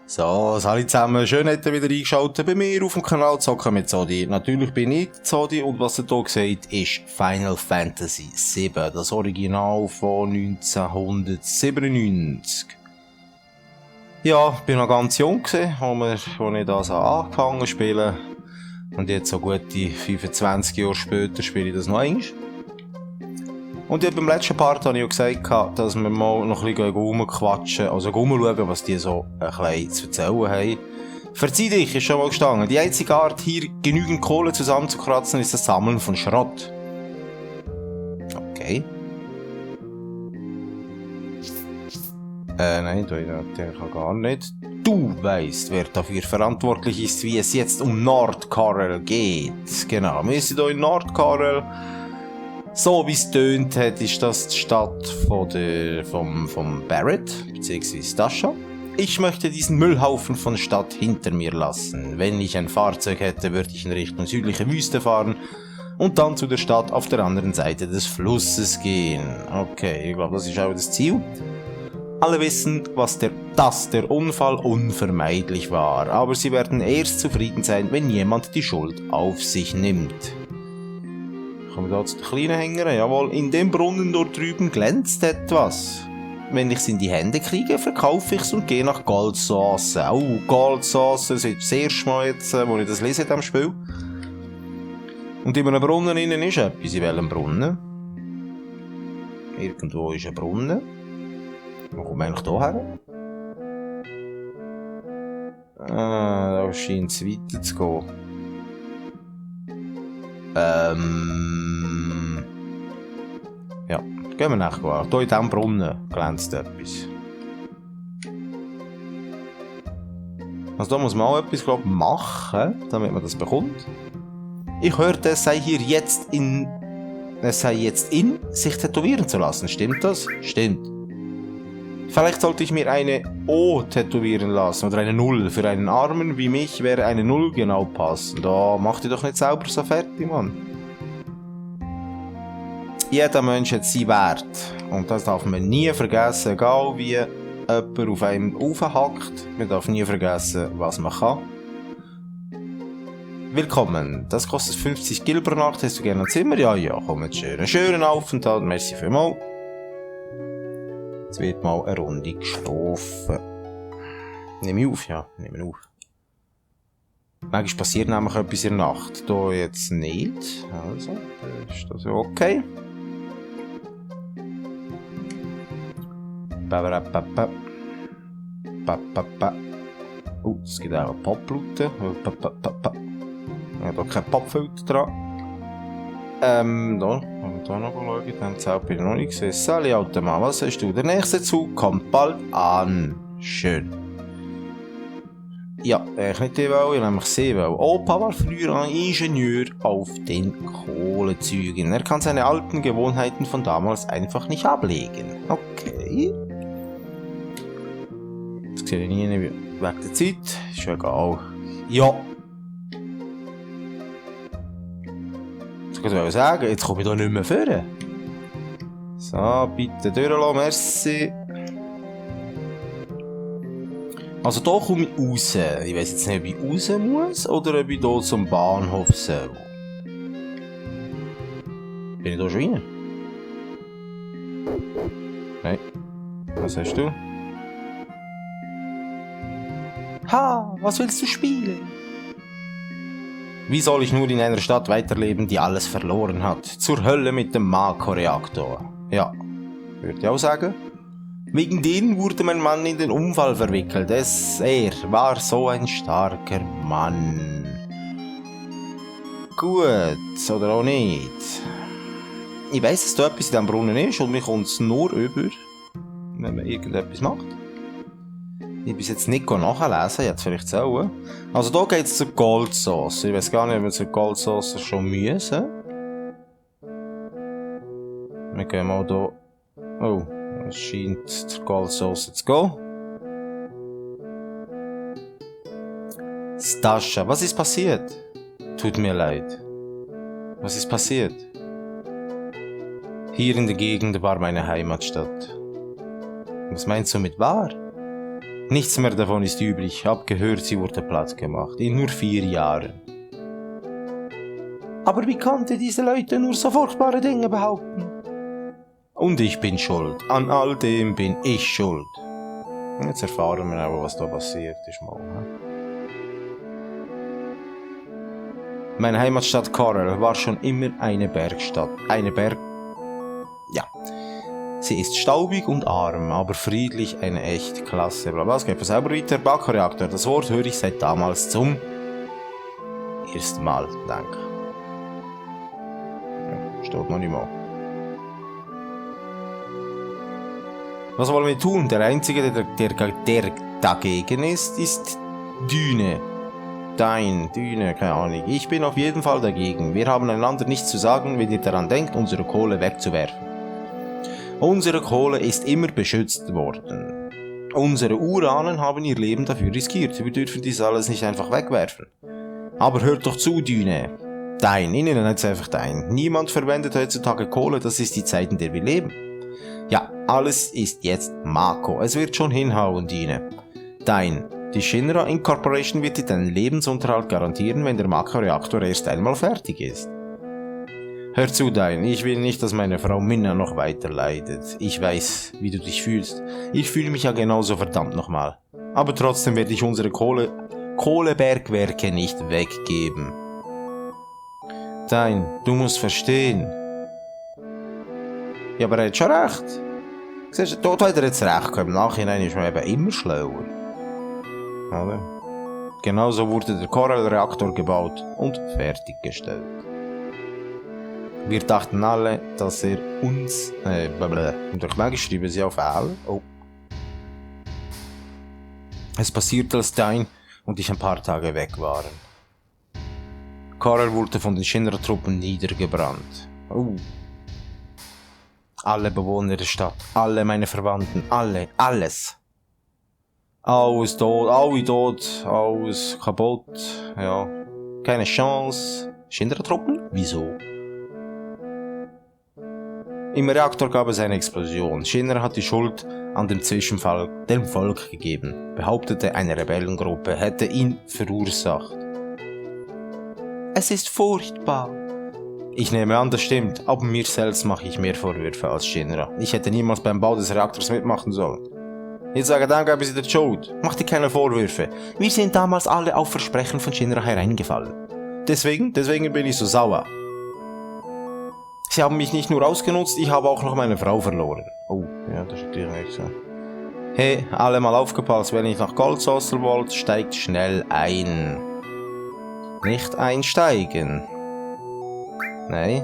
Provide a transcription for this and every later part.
So, hallo zusammen, schön, dass ihr wieder eingeschaltet bei mir auf dem Kanal Zocken mit Zodi. Natürlich bin ich Zodi und was ihr hier seht, ist Final Fantasy VII, das Original von 1997. Ja, ich bin noch ganz jung gewesen, als ich das angefangen zu spielen. Und jetzt, so gute 25 Jahre später, spiele ich das noch einmal. Und ja, beim letzten Part habe ich ja gesagt, dass wir mal noch ein bisschen rumquatschen, also rumschauen, was die so ein bisschen zu erzählen haben. Verzeih dich, ist schon mal gestanden. Die einzige Art, hier genügend Kohle zusammenzukratzen, ist das Sammeln von Schrott. Okay. Nein, der kann gar nicht. Du weißt, wer dafür verantwortlich ist, wie es jetzt um Nordkarel geht. Genau, wir sind hier in Nordkarel. So wie es tönt hat, ist das die Stadt vom Barret, bzw. Dasha. Ich möchte diesen Müllhaufen von Stadt hinter mir lassen. Wenn ich ein Fahrzeug hätte, würde ich in Richtung südliche Wüste fahren und dann zu der Stadt auf der anderen Seite des Flusses gehen. Okay, ich glaube, das ist auch das Ziel. Alle wissen, dass der Unfall unvermeidlich war, aber sie werden erst zufrieden sein, wenn jemand die Schuld auf sich nimmt. Kommen wir da zu den kleinen Hängern? Jawohl, in dem Brunnen dort drüben glänzt etwas. Wenn ich es in die Hände kriege, verkaufe ich es und gehe nach Goldsauce. Oh, Goldsauce, das ist das erste Mal jetzt, wo ich das lese in diesem Spiel. Und in einem Brunnen innen ist etwas. In welchem Brunnen? Irgendwo ist ein Brunnen. Wo kommen wir eigentlich hier her? Da scheint es weiter zu gehen. Ja, gehen wir nachher. Hier in diesem Brunnen glänzt etwas. Also da muss man auch etwas, glaube ich, machen, damit man das bekommt. Ich hörte, es sei jetzt in, sich tätowieren zu lassen. Stimmt das? Stimmt. Vielleicht sollte ich mir eine O tätowieren lassen oder eine 0. Für einen Armen wie mich wäre eine 0 genau passend. Da mach dich doch nicht sauber so fertig, Mann. Jeder Mensch hat seinen Wert. Und das darf man nie vergessen, egal wie jemand auf einem aufhackt. Man darf nie vergessen, was man kann. Willkommen. Das kostet 50 Gil pro Nacht. Hast du gerne ein Zimmer? Ja, komm jetzt schön. Einen schönen Aufenthalt. Merci vielmals. Jetzt wird mal eine Runde geschlafen. Nimm ich auf, ja. Nimm auf. Manchmal passiert nämlich etwas in der Nacht. Hier jetzt nicht. Also, ist das okay. Es gibt auch Pop-Laute. Ich habe hier keinen Popfilter dran. Da noch schauen, dann zählt bin ich noch nicht gesehen. Sally, alter Mann, was hast du? Der nächste Zug kommt bald an. Schön. Ja, ich nicht die Welt, ich nämlich sehen will. Opa war früher ein Ingenieur auf den Kohlezügen. Er kann seine alten Gewohnheiten von damals einfach nicht ablegen. Okay. Das sehe ich nie wegen der Zeit. Ist ja egal. Ja. Ich wollte sagen, jetzt komme ich hier nicht mehr vor. So, bitte durchlassen, merci. Also hier komme ich raus. Ich weiss jetzt nicht, ob ich raus muss oder ob ich hier zum Bahnhof soll. Bin ich hier schon rein? Nein. Was hast du? Ha, was willst du spielen? Wie soll ich nur in einer Stadt weiterleben, die alles verloren hat? Zur Hölle mit dem Mako-Reaktor. Ja, würde ich auch sagen. Wegen denen wurde mein Mann in den Unfall verwickelt. Er war so ein starker Mann. Gut, oder auch nicht. Ich weiss, dass da etwas in diesem Brunnen ist und mir kommt es nur über, wenn man irgendetwas macht. Ich bin jetzt nicht nachlesen, jetzt vielleicht so. Also hier geht es zur Goldsauce. Ich weiß gar nicht, ob wir zur Goldsauce schon müssen. Wir gehen mal hier. Oh, es scheint zur Goldsauce zu gehen. Stascha, was ist passiert? Tut mir leid. Was ist passiert? Hier in der Gegend war meine Heimatstadt. Was meinst du mit wahr? Nichts mehr davon ist übrig. Hab gehört, sie wurde platt gemacht. In nur 4 Jahren. Aber wie konnte diese Leute nur so furchtbare Dinge behaupten? Und ich bin schuld. An all dem bin ich schuld. Jetzt erfahren wir aber, was da passiert ist mal. Meine Heimatstadt Corel war schon immer eine Bergstadt. Ja. Sie ist staubig und arm, aber friedlich, eine echt klasse. Blablabla. Es geht von selber weiter. Backreaktor. Das Wort höre ich seit damals zum ersten Mal. Danke. Ja, steht noch nicht mal. Was wollen wir tun? Der Einzige, der dagegen ist Düne. Düne, keine Ahnung. Ich bin auf jeden Fall dagegen. Wir haben einander nichts zu sagen, wenn ihr daran denkt, unsere Kohle wegzuwerfen. Unsere Kohle ist immer beschützt worden. Unsere Urahnen haben ihr Leben dafür riskiert. Wir dürfen dies alles nicht einfach wegwerfen. Aber hört doch zu, Düne. Ich nenne jetzt einfach Dein. Niemand verwendet heutzutage Kohle, das ist die Zeit, in der wir leben. Ja, alles ist jetzt Mako. Es wird schon hinhauen, Düne. Die Shinra Incorporation wird dir deinen Lebensunterhalt garantieren, wenn der Mako-Reaktor erst einmal fertig ist. Hör zu, ich will nicht, dass meine Frau Minna noch weiter leidet. Ich weiß, wie du dich fühlst. Ich fühle mich ja genauso, verdammt nochmal. Aber trotzdem werde ich unsere Kohlebergwerke nicht weggeben. Du musst verstehen. Ja, aber er hat schon recht. Siehst du, dort hat er jetzt recht. Im Nachhinein ist man eben immer schlauer. Oder? Genauso wurde der Corel-Reaktor gebaut und fertiggestellt. Wir dachten alle, dass er uns... Und durch manchmal schreiben sie auf L. Oh. Es passierte, als Stein und ich ein paar Tage weg waren. Corel wurde von den Shinra-Truppen niedergebrannt. Oh. Alle Bewohner der Stadt, alle meine Verwandten, alles. Alles tot, alles kaputt, ja. Keine Chance. Shinra-Truppen? Wieso? Im Reaktor gab es eine Explosion. Shinra hat die Schuld an dem Zwischenfall dem Volk gegeben, behauptete eine Rebellengruppe hätte ihn verursacht. Es ist furchtbar. Ich nehme an, das stimmt, aber mir selbst mache ich mehr Vorwürfe als Shinra. Ich hätte niemals beim Bau des Reaktors mitmachen sollen. Jetzt sage dann gab es dir die Schuld. Mach dir keine Vorwürfe. Wir sind damals alle auf Versprechen von Shinra hereingefallen. Deswegen bin ich so sauer. Sie haben mich nicht nur ausgenutzt, ich habe auch noch meine Frau verloren. Oh, ja, das ist natürlich nicht so. Hey, alle mal aufgepasst, wenn ihr nach Goldsaucer wollt, steigt schnell ein. Nicht einsteigen. Nein.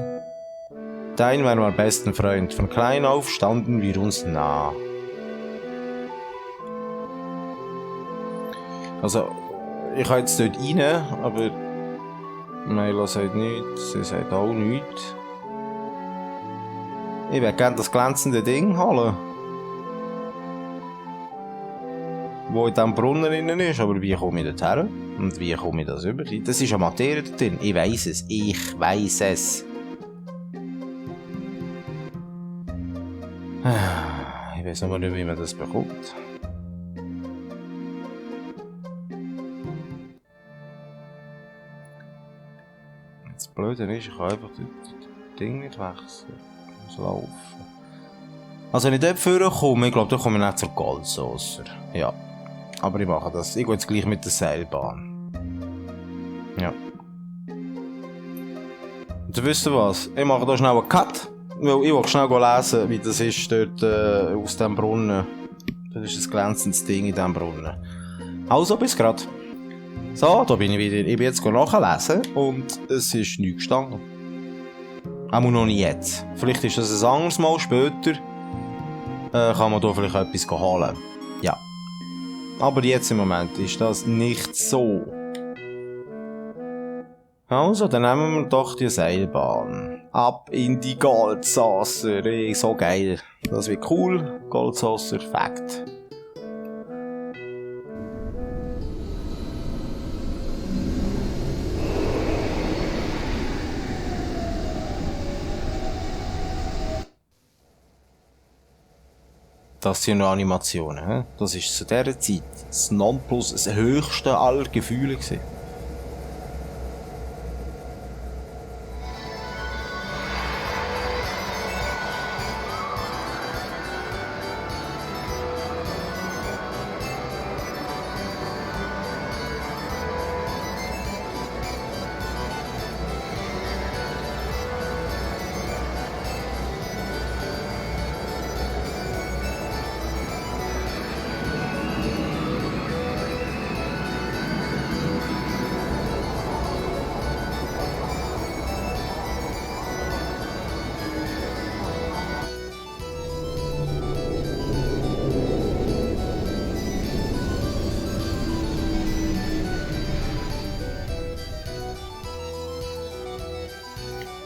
Dein war mein bester Freund. Von klein auf standen wir uns nah. Also, ich kann jetzt dort rein, aber Mela sagt nichts, sie sagt auch nichts. Ich würde gerne das glänzende Ding holen. Wo in diesem Brunnen drin ist, aber wie komme ich dorthin? Und wie komme ich das über? Das ist eine Materie da drin. Ich weiss es. Ich weiss es. Ich weiß aber nicht, wie man das bekommt. Das Blöde ist, ich kann einfach das Ding nicht wechseln. Ich muss laufen. Also wenn ich dort vorkomme, ich glaube, da komme ich nicht zur Goldsaucer. Ja. Aber ich mache das. Ich gehe jetzt gleich mit der Seilbahn. Ja. Und du wisst was? Ich mache da schnell einen Cut. Weil ich will schnell lesen, wie das ist dort aus dem Brunnen. Das ist ein glänzendes Ding in diesem Brunnen. Also, bis grad. So, da bin ich wieder. Ich bin jetzt nachlesen und es ist nichts gestanden. Auch noch nicht jetzt. Vielleicht ist das ein anderes Mal später. Kann man da vielleicht etwas holen. Ja. Aber jetzt im Moment ist das nicht so. Also, dann nehmen wir doch die Seilbahn. Ab in die Goldsaucer. So geil. Das wird cool. Goldsaucer, Fact. Das sind noch Animationen. He? Das ist zu dieser Zeit das Nonplus, das höchste aller Gefühle gewesen.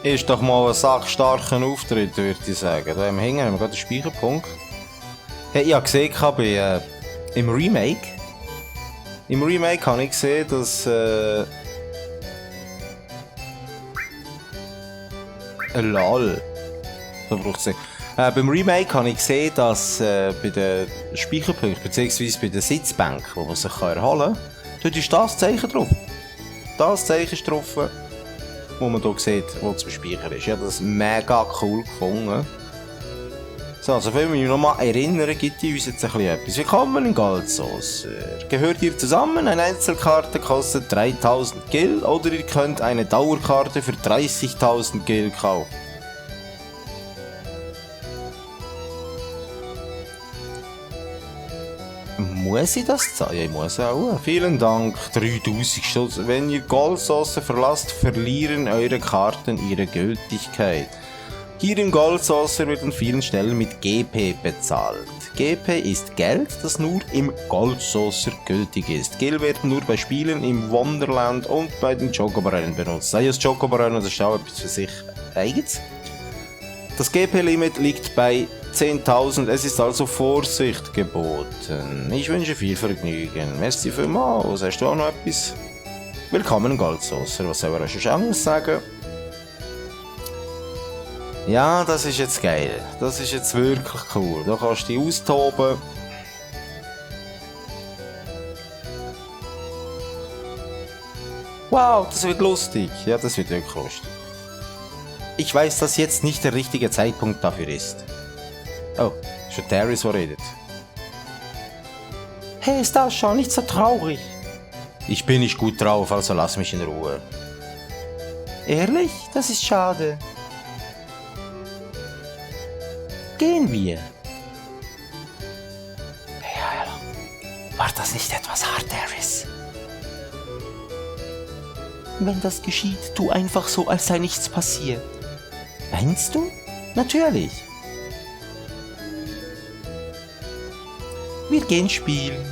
Ist doch mal ein sackstarker Auftritt, würde ich sagen. Da im Hängen haben wir gerade den Speicherpunkt. Hey, ich habe gesehen, im Remake. Im Remake habe ich gesehen, dass lol. So braucht es nicht. Beim Remake habe ich gesehen, dass bei den Speicherpunkten, bzw. bei den Sitzbänken, wo man sich erholen kann, dort ist das Zeichen drauf. Das Zeichen ist drauf, wo man hier sieht, wo zum Speichern ist. Ich habe das mega cool gefunden. So, also wenn wir mich nochmal erinnern, gibt die uns jetzt ein bisschen etwas. Willkommen in Goldsaucer. Gehört ihr zusammen? Eine Einzelkarte kostet 3000 Gil oder ihr könnt eine Dauerkarte für 30.000 Gil kaufen. Muss ich das zahlen? Ja, ich muss auch. Vielen Dank, 3000 Stutz. Wenn ihr Goldsaucer verlasst, verlieren eure Karten ihre Gültigkeit. Hier im Goldsaucer wird an vielen Stellen mit GP bezahlt. GP ist Geld, das nur im Goldsaucer gültig ist. Gil werden nur bei Spielen im Wonderland und bei den Chocobo-Rennen benutzt. Sei es Chocobo-Rennen, das ist auch etwas für sich eigenes. Das GP-Limit liegt bei 10.000, es ist also Vorsicht geboten. Ich wünsche viel Vergnügen. Merci vielmals. Hast du auch noch etwas? Willkommen in Goldsaucer. Was soll er schon Angst sagen? Ja, das ist jetzt geil. Das ist jetzt wirklich cool. Da kannst du dich austoben. Wow, das wird lustig. Ja, das wird wirklich lustig. Ich weiß, dass jetzt nicht der richtige Zeitpunkt dafür ist. Oh, schon Darius, der redet. Hey, ist das schon nicht so traurig? Ich bin nicht gut drauf, also lass mich in Ruhe. Ehrlich? Das ist schade. Gehen wir. Ja, war das nicht etwas hart, Darius? Wenn das geschieht, tu einfach so, als sei nichts passiert. Meinst du? Natürlich. Wir gehen spielen.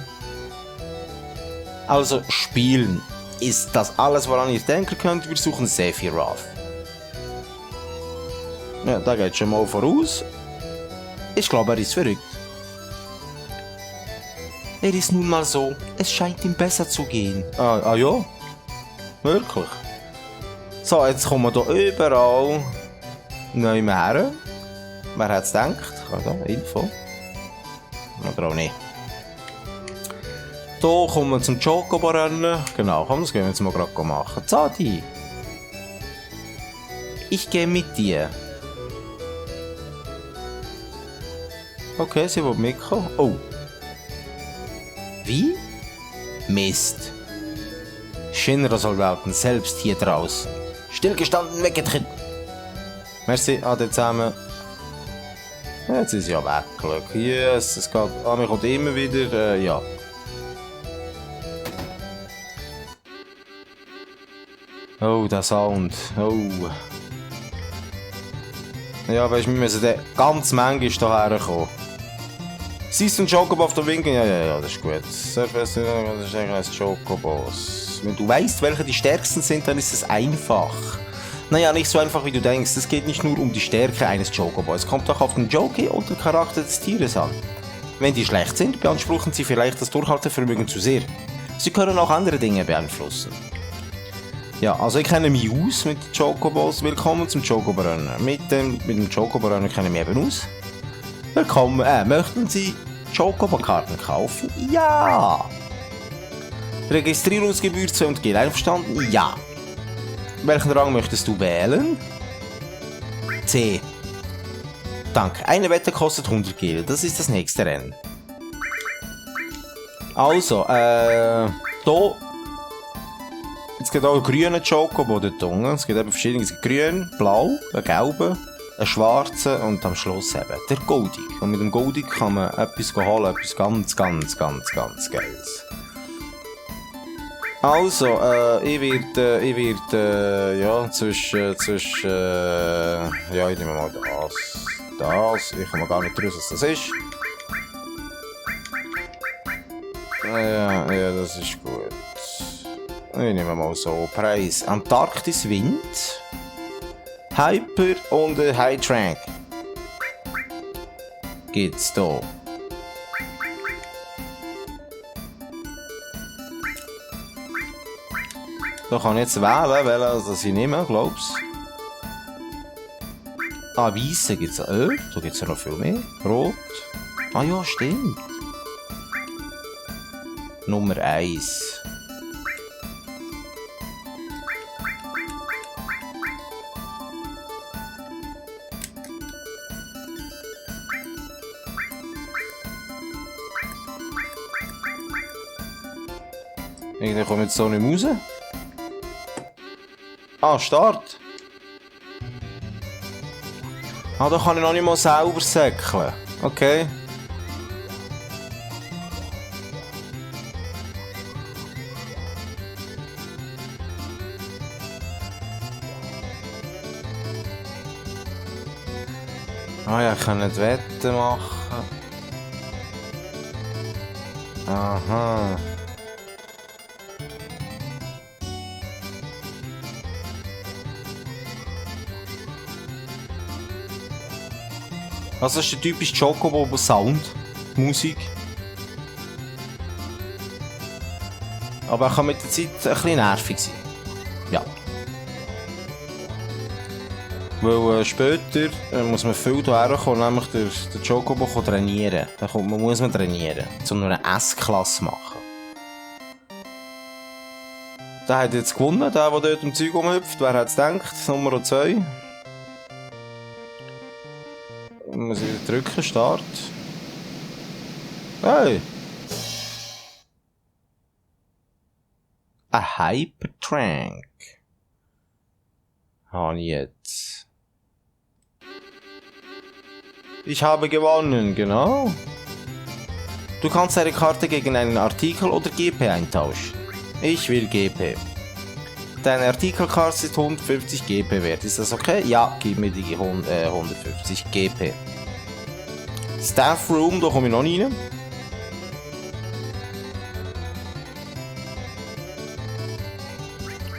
Also spielen ist das alles, woran ihr denken könnt. Wir suchen Sephiroth. Ja, da geht schon mal voraus. Ich glaube, er ist verrückt. Er ist nun mal so. Es scheint ihm besser zu gehen. Ah ja? Wirklich? So, jetzt kommen wir hier überall neu her. Wer hat es gedacht? Da, Info. Oder auch nicht. Hier kommen wir zum Chocobo-Rennen. Genau, komm, das gehen wir jetzt mal gerade machen. Zadi! Ich gehe mit dir. Okay, sie will mitkommen. Oh. Wie? Mist. Shinra soll warten, selbst hier draußen. Stillgestanden, weggetreten. Merci, ade zusammen. Jetzt ist ja weg. Yes, es geht. Ah, mir kommt immer wieder. Ja. Oh, der Sound. Oh. Ja, weißt du, wir müssen dann ganz manchmal hierher kommen. Siehst du einen Chocobo auf der Winkel? Ja, das ist gut. Surface, das ist eigentlich ein Chocobos. Wenn du weißt, welche die stärksten sind, dann ist es einfach. Naja, nicht so einfach wie du denkst. Es geht nicht nur um die Stärke eines Chocobo. Es kommt auch auf den Jockey und den Charakter des Tieres an. Wenn die schlecht sind, beanspruchen sie vielleicht das Durchhaltevermögen zu sehr. Sie können auch andere Dinge beeinflussen. Ja, also ich kenne mich aus mit den Chocobos. Willkommen zum Chocobo-Rennen. Mit dem Chocobo-Rennen kenne ich mich eben aus. Willkommen. Möchten Sie Chocobo-Karten kaufen? Ja. Registrierungsgebühr 200 Geld. Einverstanden? Ja. Welchen Rang möchtest du wählen? C. Danke. Eine Wette kostet 100 Geld. Das ist das nächste Rennen. Also, hier. Jetzt gibt auch einen grünen Chocobo dort unten. Es gibt eben verschiedene. Es gibt grün, blau, einen gelben, einen schwarzen und am Schluss eben der Goldig. Und mit dem Goldig kann man etwas holen, etwas ganz Geiles. Also, ich werde, ja, ja, ich nehme mal das. Ich komme gar nicht raus, was das ist. Ja, das ist gut. Ich nehme mal so Preis. Antarktis Wind, Hyper und High Track. Gibt's da. Da kann ich jetzt wählen, welches ich nehme, glaub's. Ah, Weisse gibt's auch. Da gibt's ja noch viel mehr. Rot. Ah ja, stimmt. Nummer 1. Irgendwie komme ich jetzt so nicht mehr raus. Ah, Start. Ah, da kann ich noch nicht mal selber säckeln. Okay. Ah ja, ich kann nicht Wetten machen. Aha. Also das ist der typische Chocobo-Sound, Musik. Aber er kann mit der Zeit ein bisschen nervig sein. Ja. Weil später muss man viel hierher kommen, nämlich der Chocobo trainieren. Man muss trainieren, um nur eine S-Klasse machen. Der hat jetzt gewonnen, der dort im Zeug rumhüpft. Wer hat es gedacht? Nummer 2. Muss ich wieder drücken, Start. Hey! Ein Hypertrank. Habe ich jetzt. Ich habe gewonnen, genau. Du kannst deine Karte gegen einen Artikel oder GP eintauschen. Ich will GP. Deine Artikelkarte ist 150 GP wert. Ist das okay? Ja, gib mir die 150 GP. Staff Room, da komme ich noch rein.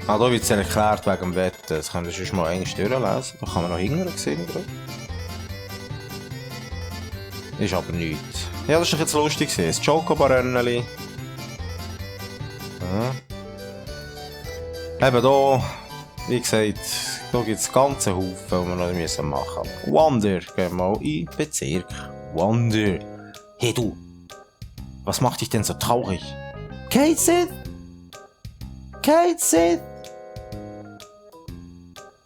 Ah, da wird es erklärt wegen dem Wetten. Das können wir schon mal eigentlich durchlesen. Da kann man noch hinterher sehen. Ist aber nichts. Ja, das war jetzt lustig. Das Chocobo-Rennchen. Ja. Eben da, wie gesagt, da gibt es ganze Haufen, die wir noch machen müssen. Wander, gehen wir mal in Bezirk. Wander. Hey du, was macht dich denn so traurig? Kate Sith? Kate Sith?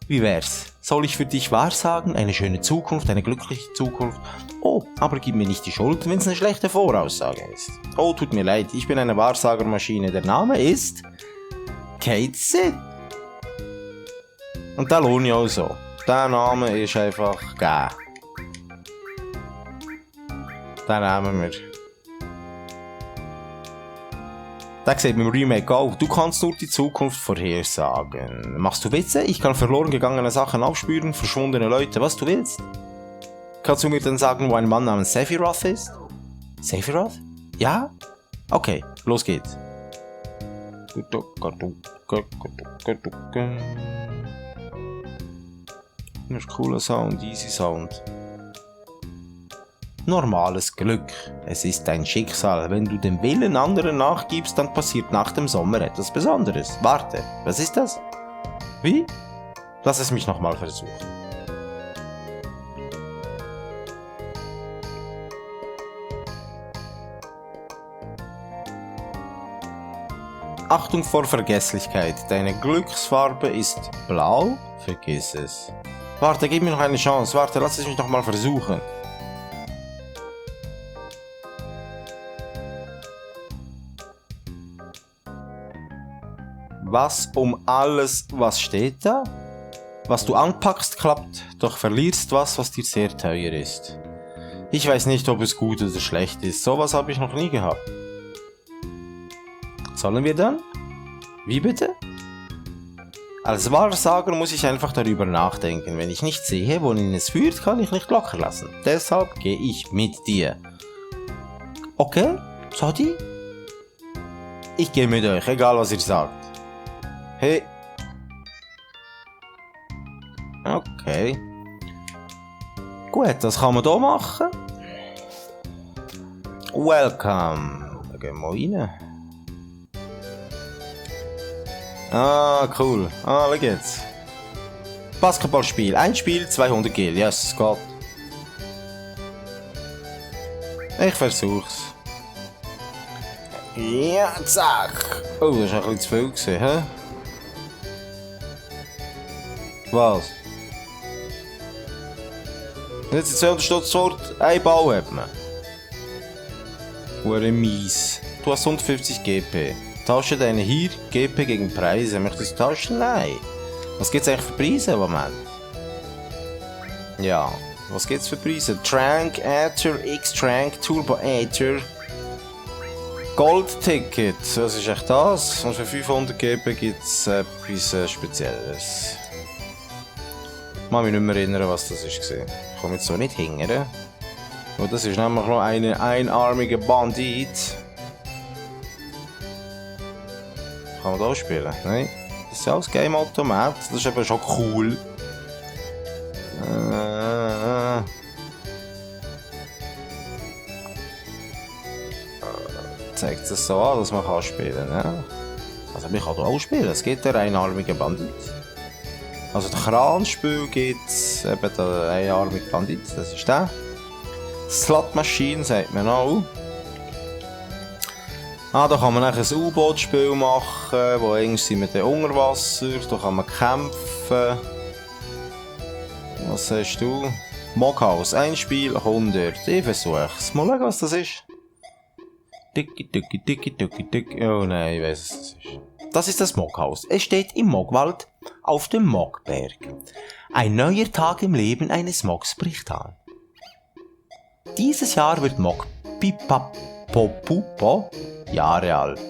Wie wär's? Soll ich für dich wahrsagen? Eine schöne Zukunft, eine glückliche Zukunft? Oh, aber gib mir nicht die Schuld, wenn es eine schlechte Voraussage ist. Oh, tut mir leid, ich bin eine Wahrsagermaschine. Der Name ist Kate Sith. Und der lohnt ja auch so. Der Name ist einfach gegeben. Den nehmen wir. Da sieht man im Remake auch. Du kannst nur die Zukunft vorhersagen. Machst du Witze? Ich kann verloren gegangene Sachen aufspüren, verschwundene Leute, was du willst. Kannst du mir dann sagen, wo ein Mann namens Sephiroth ist? Sephiroth? Ja? Okay, los geht's. Das ist cooler Sound, easy Sound. Normales Glück. Es ist dein Schicksal. Wenn du dem Willen anderer nachgibst, dann passiert nach dem Sommer etwas Besonderes. Warte, was ist das? Wie? Lass es mich nochmal versuchen. Achtung vor Vergesslichkeit. Deine Glücksfarbe ist blau. Vergiss es. Warte, gib mir noch eine Chance. Warte, lass es mich noch mal versuchen. Was um alles, was steht da? Was du anpackst, klappt, doch verlierst was dir sehr teuer ist. Ich weiß nicht, ob es gut oder schlecht ist. Sowas habe ich noch nie gehabt. Sollen wir dann? Wie bitte? Als Wahrsager muss ich einfach darüber nachdenken. Wenn ich nicht sehe, wohin es führt, kann ich nicht locker lassen. Deshalb gehe ich mit dir. Okay, Sadi? Ich gehe mit euch, egal was ihr sagt. Hey. Okay. Gut, das kann man hier machen. Welcome. Da gehen wir rein. Ah, cool. Ah, schau jetzt. Basketballspiel. Ein Spiel, 200 Gel. Yes, es geht. Ich versuch's. Ja, zack. Oh, das war ein bisschen zu viel gewesen, hä? Was? Jetzt 200 Stutz fort, ein Ball hat man. Hure mies. Du hast 150 GP. Tausche deine hier GP gegen Preise. Möchtest du tauschen? Nein. Was gibt's eigentlich für Preise im Moment? Ja, was gibt's für Preise? Trank, Aether, X-Trank, Turbo Aether. Gold-Ticket, was ist echt das? Und für 500 GP gibt's etwas Spezielles. Ich kann mich nicht mehr erinnern, was das war. Ich komme jetzt so nicht hingern. Und das ist nämlich noch ein einarmiger Bandit. Kann man da spielen? Nein. Das ist alles Game Automat. Das ist eben schon cool. Zeigt es so an, dass man kann spielen kann. Also man kann hier auch spielen. Es gibt der einarmige Bandit. Also das Kranspiel gibt es eben der einarmige Bandit. Das ist der. Slot Machine sagt man auch. Ah, da kann man ein U-Boot-Spiel machen, wo irgendwie sind wir dann unter Wasser, da kann man kämpfen. Was hast du? Moghaus, ein Spiel, 100. Ich versuch's. Mal schauen, was das ist. Oh nein, ich weiß, was das ist. Das ist das Moghaus. Es steht im Mogwald auf dem Mogberg. Ein neuer Tag im Leben eines Mogs bricht an. Dieses Jahr wird Mog Pipapopupo Jahre alt.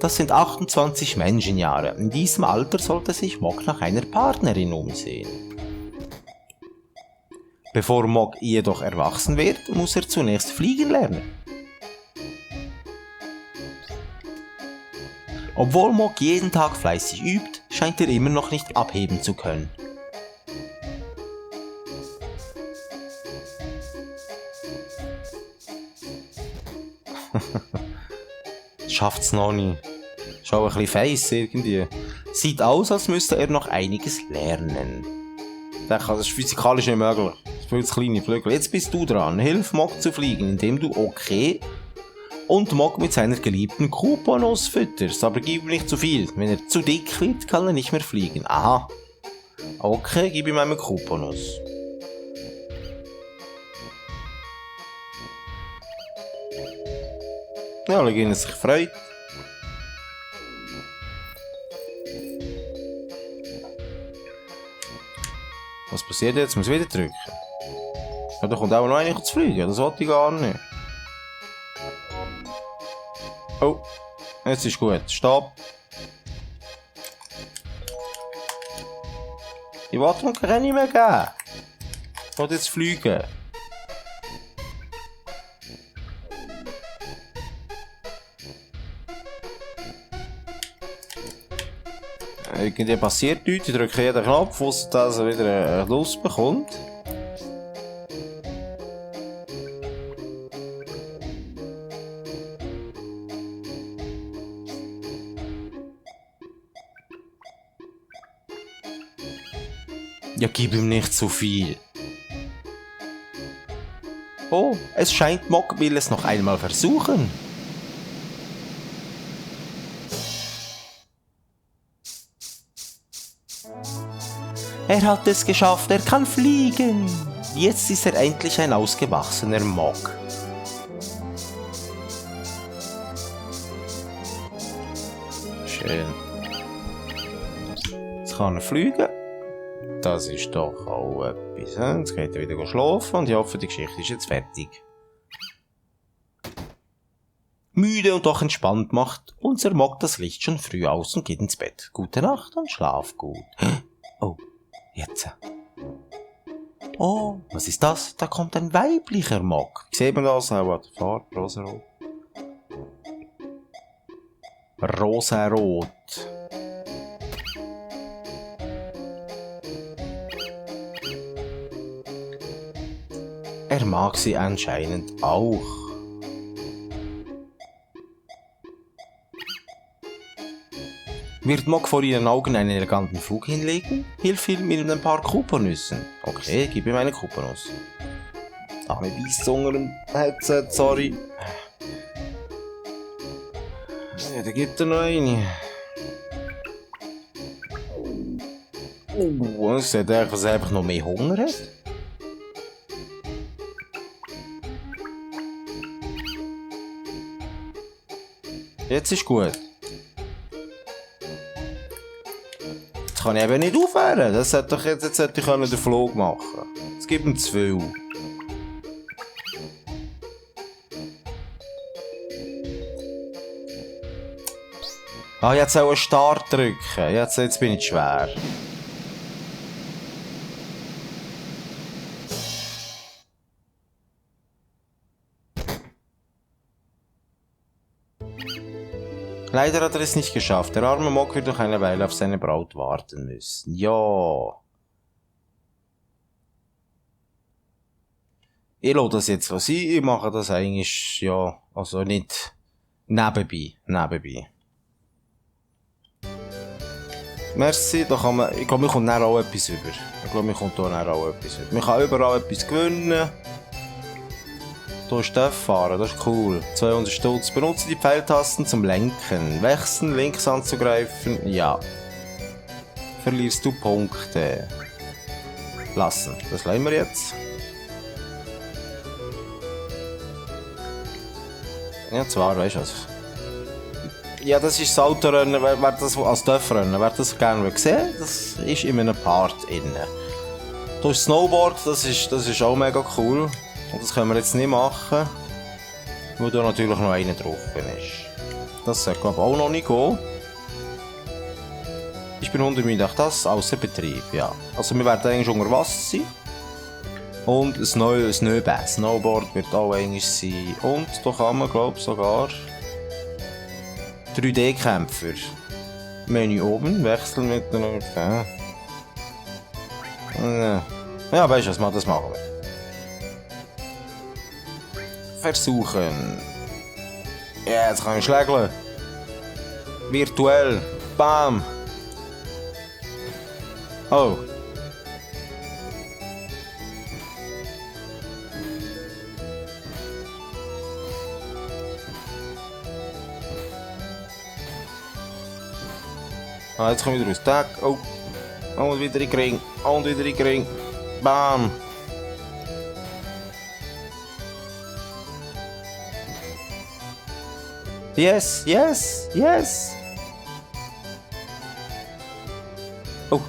Das sind 28 Menschenjahre. In diesem Alter sollte sich Mog nach einer Partnerin umsehen. Bevor Mog jedoch erwachsen wird, muss er zunächst fliegen lernen. Obwohl Mog jeden Tag fleißig übt, scheint er immer noch nicht abheben zu können. Schafft's noch nicht. Schau ein bisschen face irgendwie. Sieht aus, als müsste er noch einiges lernen. Das ist physikalisch nicht möglich. Das ist viel zu kleine Flügel. Jetzt bist du dran. Hilf Mog zu fliegen, indem du okay und Mog mit seiner geliebten Kuponuss fütterst. Aber gib ihm nicht zu viel. Wenn er zu dick wird, kann er nicht mehr fliegen. Aha. Okay, gib ihm eine Kuponuss. Ja, wenn er sich freut. Was passiert jetzt? Muss ich wieder drücken? Ja, da kommt auch noch einer zu fliegen. Das wollte ich gar nicht. Oh, jetzt ist gut. Stopp. Die Wartung kann ich nicht mehr geben. Ich will jetzt fliegen. Irgendwie passiert nichts, ich drücke jeden Knopf, dass er wieder eine Lust bekommt. Ja, gib ihm nicht zu viel. Oh, es scheint Mog will es noch einmal versuchen. Er hat es geschafft, er kann fliegen. Jetzt ist er endlich ein ausgewachsener Mog. Schön. Jetzt kann er fliegen. Das ist doch auch etwas. Jetzt geht er wieder schlafen und ich hoffe, die Geschichte ist jetzt fertig. Müde und doch entspannt macht unser Mog das Licht schon früh aus und geht ins Bett. Gute Nacht und schlaf gut. Oh, jetzt. Oh, was ist das? Da kommt ein weiblicher Mog. Sieht man das auch an der Farbe? Rosarot. Rosarot. Er mag sie anscheinend auch. Wird Mog vor ihren Augen einen eleganten Flug hinlegen? Hilf ihm mit ein paar Kupernüssen. Okay, gib ihm eine Kupernuss. Ah, mir beißt unter dem Headset, sorry. Ja, da gibt er noch eine. Es sieht eigentlich, dass er einfach noch mehr Hunger hat. Jetzt ist gut. Jetzt kann ich eben nicht aufhören. Das sollte doch jetzt sollte ich den Flug machen. Jetzt gibt ihm 2. Ah, jetzt soll ich Start drücken. Jetzt bin ich schwer. Leider hat er es nicht geschafft. Der arme Mog wird noch eine Weile auf seine Braut warten müssen. Ja. Ich lasse das jetzt so sein. Ich mache das eigentlich, ja, also nicht nebenbei. Merci, da kann man, ich glaube, mir kommt dann auch etwas über. Man kann überall etwas gewinnen. Hier ist fahren, das ist cool. 200 Stutz. Benutze die Pfeiltasten zum Lenken. Wechseln, links anzugreifen, ja. Verlierst du Punkte. Lassen, das lassen wir jetzt. Ja, zwar, weißt du was. Ja, das ist das Autorennen, wer das als Dörfrennen, wer das gerne sehen will, das ist in einem Part innen. Hier ist Snowboard, das ist auch mega cool. Und das können wir jetzt nicht machen, weil da natürlich noch einer drauf ist. Das sollte glaube ich auch noch nicht gehen. Ich bin 100 Minuten das außer Betrieb, ja. Also wir werden eigentlich unter Wasser sein. Und ein neues Snowboard wird auch eigentlich sein. Und da kann man glaube ich sogar 3D-Kämpfer. Menü oben, wechseln mit der... Ja, weißt du was, das machen wir. Versuchen. Ja, jetzt kann ich schlägeln. Virtuell. Bam. Oh. Ah, jetzt komme ich raus. Tag. Oh. Und wieder in den Ring. Bam. Yes. Oh.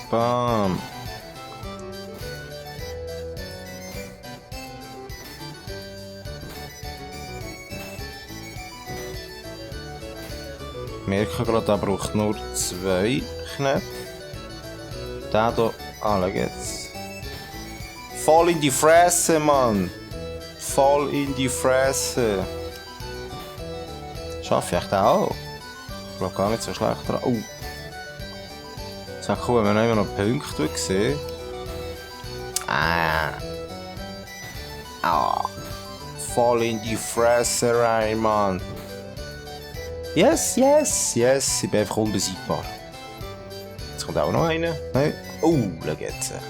Bam. Ich merke gerade, er braucht nur 2 Knöpfe. Der hier, schau jetzt. Voll in die Fresse, Mann! Voll in die Fresse! Schaffe ich den auch? Ich glaube gar nicht so schlecht dran. Oh! Das ist cool, wenn man immer noch Punkte sehen. Voll in die Fresse rein, Mann! Yes! Ich bin einfach unbesiegbar. Jetzt kommt auch noch einer. Nein. Oh, schau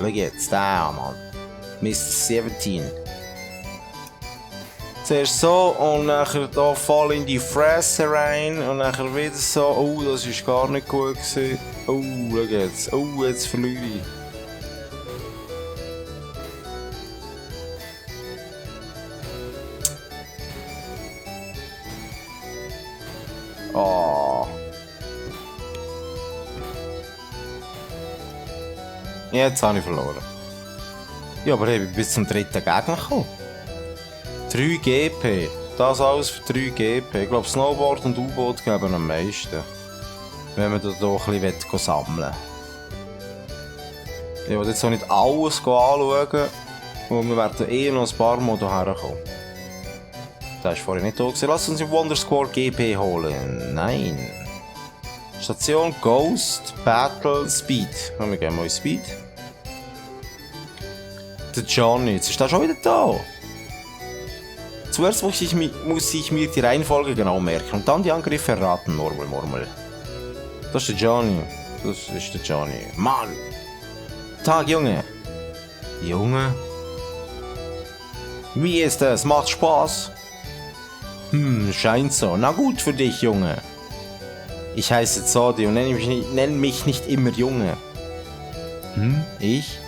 jetzt. Der, Mann. Mr. 17. Zuerst so und nachher da voll in die Fresse rein und nachher wieder so. Oh, das ist gar nicht gut gewesen. Oh, schau jetzt. Oh, jetzt verliere ich. Oh. Jetzt habe ich verloren. Ja, aber ich bin bis zum dritten Gegner gekommen. 3 GP. Das alles für 3 GP. Ich glaube, Snowboard und U-Boot geben am meisten. Wenn man da doch ein bisschen sammeln will. Ich will jetzt auch nicht alles anschauen. Und wir werden eh noch ein paar Mal hierher kommen. Das war vorhin nicht da gewesen. Lass uns im Wonder Squad GP holen. Nein. Station Ghost Battle Speed. Wir gehen mal in Speed. Der Johnny. Jetzt ist er schon wieder da. Zuerst muss ich mir die Reihenfolge genau merken und dann die Angriffe erraten. Murmel. Das ist der Johnny. Mann. Tag, Junge. Junge? Wie ist es? Macht Spaß? Scheint so. Na gut für dich, Junge. Ich heiße Zodi und nenn mich nicht immer Junge. Ich?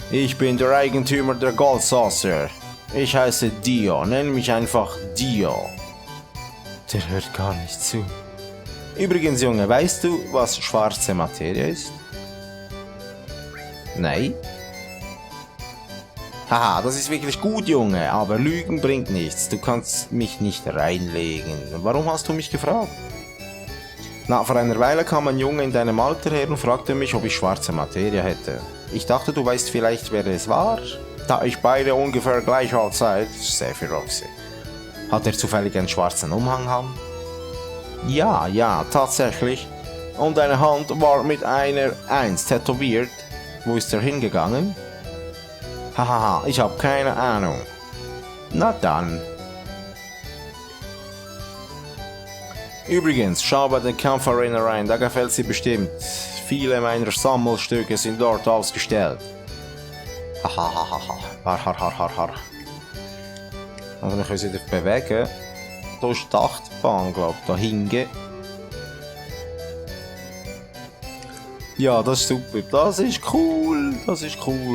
Ich bin der Eigentümer der Goldsaucer. Ich heiße Dio. Nenn mich einfach Dio. Der hört gar nicht zu. Übrigens, Junge, weißt du, was schwarze Materie ist? Nein? Haha, das ist wirklich gut, Junge, aber Lügen bringt nichts. Du kannst mich nicht reinlegen. Warum hast du mich gefragt? Na, vor einer Weile kam ein Junge in deinem Alter her und fragte mich, ob ich schwarze Materie hätte. Ich dachte, du weißt vielleicht, wer es war? Da ich beide ungefähr gleich alt seid, sehr viel Roxy. Hat er zufällig einen schwarzen Umhang an? Ja, tatsächlich. Und deine Hand war mit einer 1 tätowiert. Wo ist er hingegangen? Hahaha, ich habe keine Ahnung. Na dann. Übrigens, schau bei der Kampfarena rein, da gefällt sie bestimmt. Viele meiner Sammelstücke sind dort ausgestellt. Hahaha. Har. Also wir können sie wieder bewegen. Da ist die Achterbahn, glaube ich, da hinten. Ja, das ist super. Das ist cool.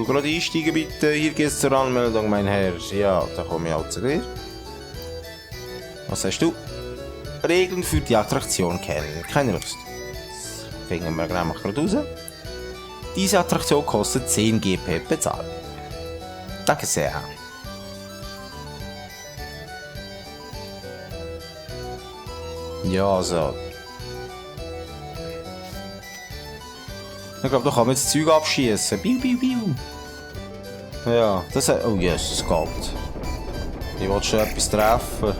Gerade einsteigen bitte. Hier geht's zur Anmeldung, mein Herr. Ja, da komme ich auch zu dir. Was sagst du? Regeln für die Attraktion kennen. Keine Lust. Das finden wir nämlich gerade raus. Diese Attraktion kostet 10 GP bezahlen. Danke sehr. Ja, so. Ich glaube, da kann man jetzt Zeug abschießen. Biu. Ja, das hat... Oh yes, es geht. Ich wollte schon etwas treffen.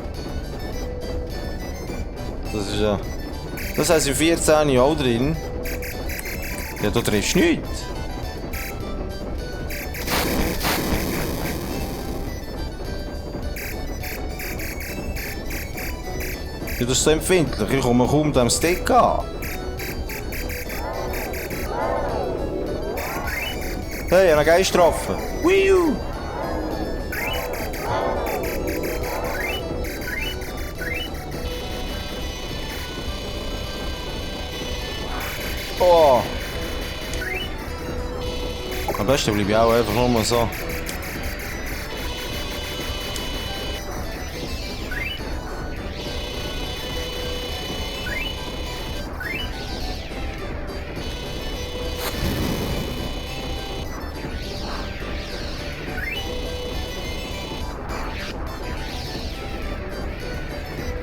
Das ist ja... Das heisst, in 14 auch drin. Ja, du triffst nichts. Ja, das ist so empfindlich. Ich komme kaum dem Stick an. Hey, einen Geist getroffen. Wiu! Oh! Am besten bleibe ich auch einfach nur mal so.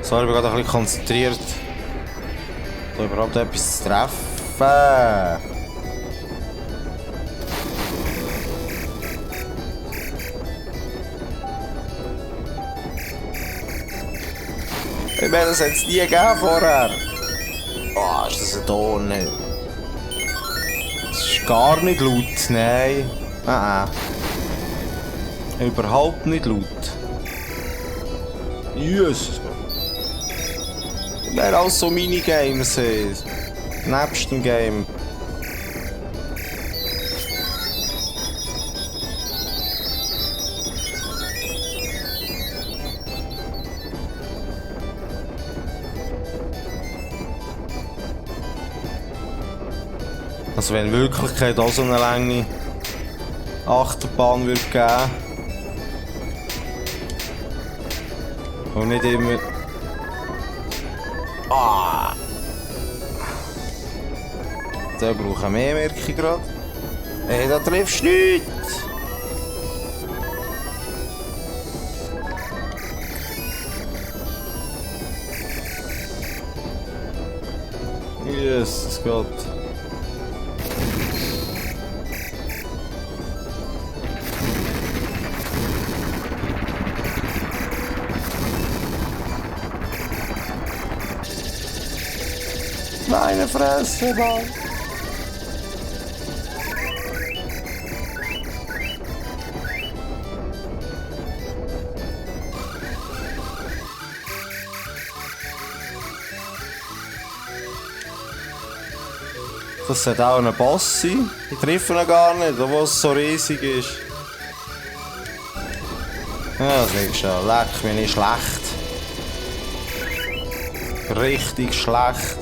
Sorry, ich bin gerade ein bisschen konzentriert, da überhaupt etwas zu treffen. Ich meine, das hätte es nie gegeben vorher. Oh, ist das ein Ton? Das ist gar nicht laut, nein. Überhaupt nicht laut. Jesus. Wer auch so Minigames ist. Nebst dem Game. Also wenn in Wirklichkeit auch so eine lange Achterbahn würde geben. Und nicht immer... Ah! Da brauchen wir mehr, merke ich gerade. Ey, da triffst du nichts! Jesus Gott. Meine Fresse, Mann! Das sollte auch ein Boss sein. Ich treffe ihn gar nicht, obwohl es so riesig ist. Ja, das ist schon. Leck, bin ich schlecht. Richtig schlecht.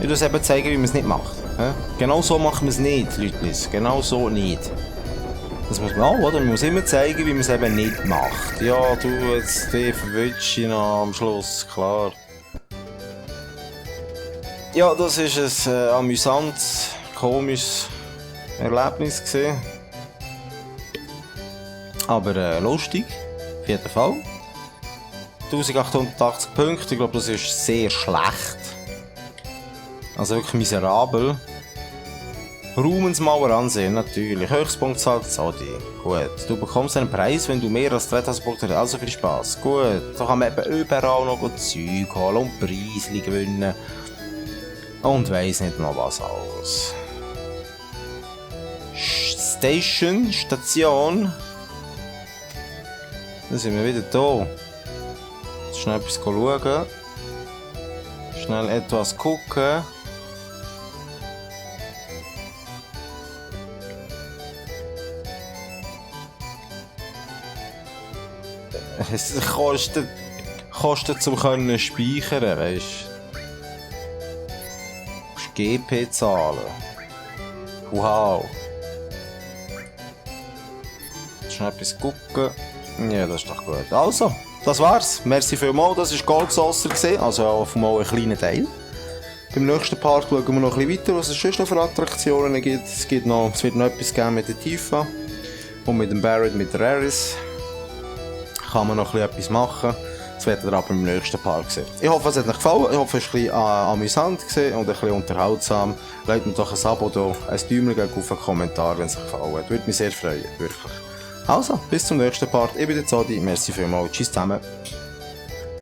Ich will es eben zeigen, wie man es nicht macht. Genau so machen wir es nicht, Leute. Genau so nicht. Das muss man auch, oder? Man muss immer zeigen, wie man es eben nicht macht. Ja, du, jetzt die verwünsche ich noch am Schluss, klar. Ja, das war ein amüsantes, komisches Erlebnis gewesen. Aber lustig, auf jeden Fall. 1880 Punkte, ich glaube, das ist sehr schlecht. Also wirklich miserabel. Ruhmensmauer ansehen, natürlich. Höchstpunktzahl Zodi. Gut, du bekommst einen Preis, wenn du mehr als 3000 Punkte hast. Also viel Spaß. Gut, da kann man eben überall noch Zeug holen und Preise gewinnen. Und weiss nicht noch was alles. Station. Da sind wir wieder da. Schnell etwas schauen. Schnell etwas gucken. Es kostet zum können speichern, weißt du. GP zahlen. Wow. Schnell etwas gucken. Ja, das ist doch gut. Also, das war's. Merci vielmals. Das war Goldsaucer, also auf einmal ein kleiner Teil. Beim nächsten Part schauen wir noch ein bisschen weiter, was es sonst noch für Attraktionen gibt. Es wird noch etwas geben mit der Tifa und mit dem Barrett, mit der Aris. Kann man noch etwas machen. Das werdet ihr aber im nächsten Part sehen. Ich hoffe, es hat euch gefallen. Ich hoffe, es war ein bisschen amüsant und ein bisschen unterhaltsam. Lasst mir doch ein Abo da, ein Däumchen auf einen Kommentar, wenn es euch gefallen hat. Würde mich sehr freuen, wirklich. Also, bis zum nächsten Part. Ich bin der Zodi. Merci vielmals. Tschüss zusammen.